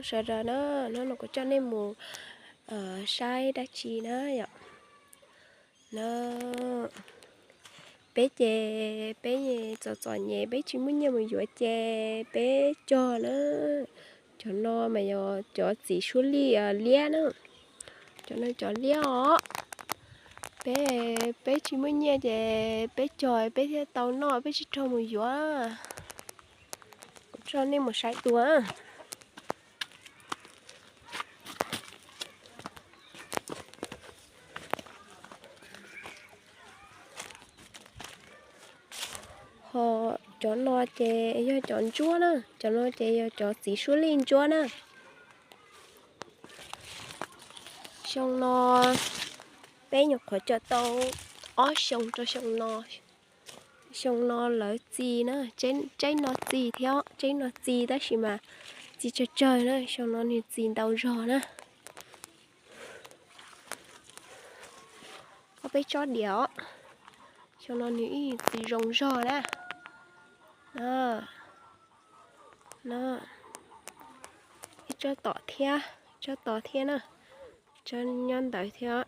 Sawv daws na, hnub no kuv coj nej mus saib dab tsi na yom. Na, peb ces peb txom txom nyem peb tsis muaj nyiaj mus yuav ces peb cog na. Cov no mas yog cov txiv suab lij liab na. Cov no cov liab os. Peb, peb tsis muaj nyiaj ces peb cog peb thiaj tau noj, peb tsis raug mus yuav. Kuv coj nej mus saib dua. Ho cov no ces yog cov ntsuab na, cov no ces yog cov txiv suab lij ntsuab na. Xyoo no peb nyuam qhuav cog tau ob xyoo rau xyoo no. Xyoo no lawv txi na, tseeb no txi thiab, tseeb no txi tab sis mas txi tsawg tsawg na, xyoo no nws txi ntau zog na. Ob peb tsob diav os, xyoo no nws ib txi zoo zog na. No, ib tsob tom thiab, tsob tom thiab na, tsob nyob ntawd thiab.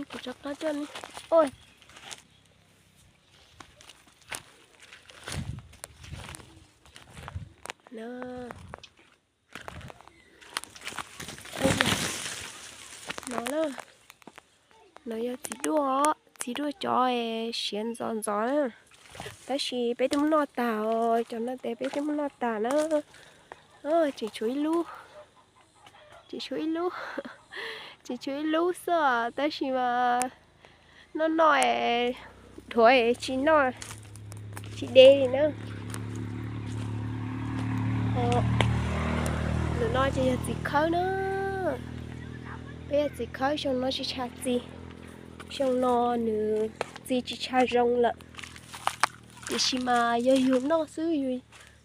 Kuv rov qab coj, ua, no na, no yog txiv duaj, txiv duaj cov siav ntxov ntxov na. Tab sis peb twb muab noj tag os, cov no ces peb twb muab noj tag na. Tseem tshuav ib lub, tseem tshuav ib lub, tseem tshuav ib lub xwb tab sis mas noj noj es dhuav tsis noj, tsis de li na. Ntawm no ces yog txiv khawb na. Peb yog txiv khawb, xyoo no tsis tshav txi. Xyoo no nws txi tsis tshav zoo lawm, tiam sis mas yog yus noj xwb,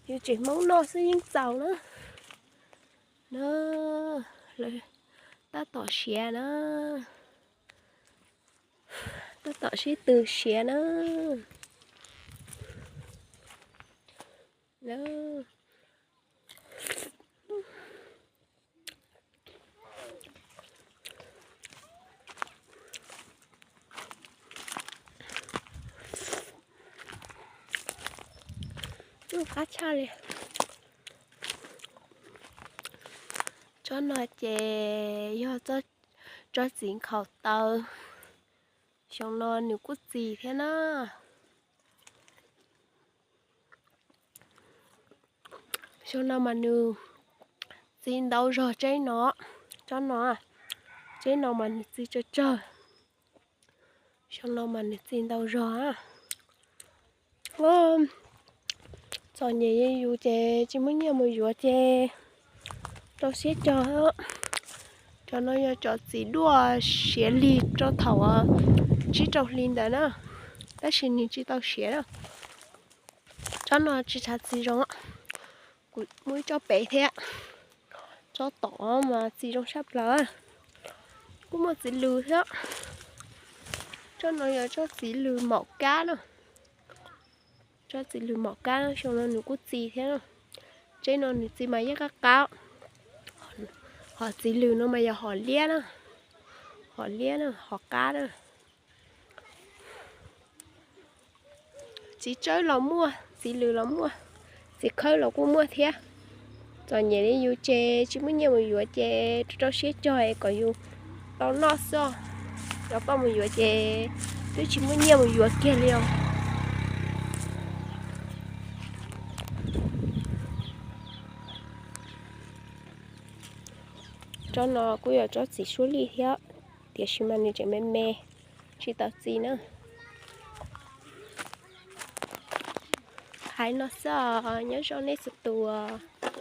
yus tsev Hmoob noj xwb yeej txaus na. Na, lawv tab tom siav na, tab tom sib tw siav na. Qab tshaj li. Tsob no ces yog tsob txiv nkhaus taw, xyoo no nws kuj txi thiab na. Xyoo no mas nws txi ntau zog tsob no, tsob no, tsob no mas nws txi tsawg tsawg. Xyoo no mas nws txi ntau zog. Txom nyem yus ces tsis muaj nyiaj mus yuav ces rau siab cog. Cov no yog cov txiv duaj siav lig rau thaum tsib rau hli ntawd na, tab sis nws tsis tau siav na. Tsob no tsis tshav txi zoo. Kuv muaj ib tsob pem thiab, tsob tom mas txi zoo tshaj plaws, kuj muaj txiv lws thiab. Tsob no yog tsob txiv lws maum kab na, tsob txiv lws maum kab, xyoo no nws kuj txi thiab. Tsob no nws txi mas yeej qab qab, hom txiv lws no mas yog hom liab na, hom liab na, hom qab na. Txiv tsawb los muaj, txiv lws los muaj, txiv khawb los kuj muaj thiab. Txom nyem li yus ces tsis muaj nyiaj mus yuav ces rau siab cog es kom yus tau noj xwb. Cov koj mus yuav ces twb tsis muaj nyiaj mus yuav kiag li os. Tsob no kuj yog tsob txiv suab lij thiab, tiam sis mas nws tseem me me, tsis tau txi na. Hais no xwb os, nyob zoo nej txhua tus.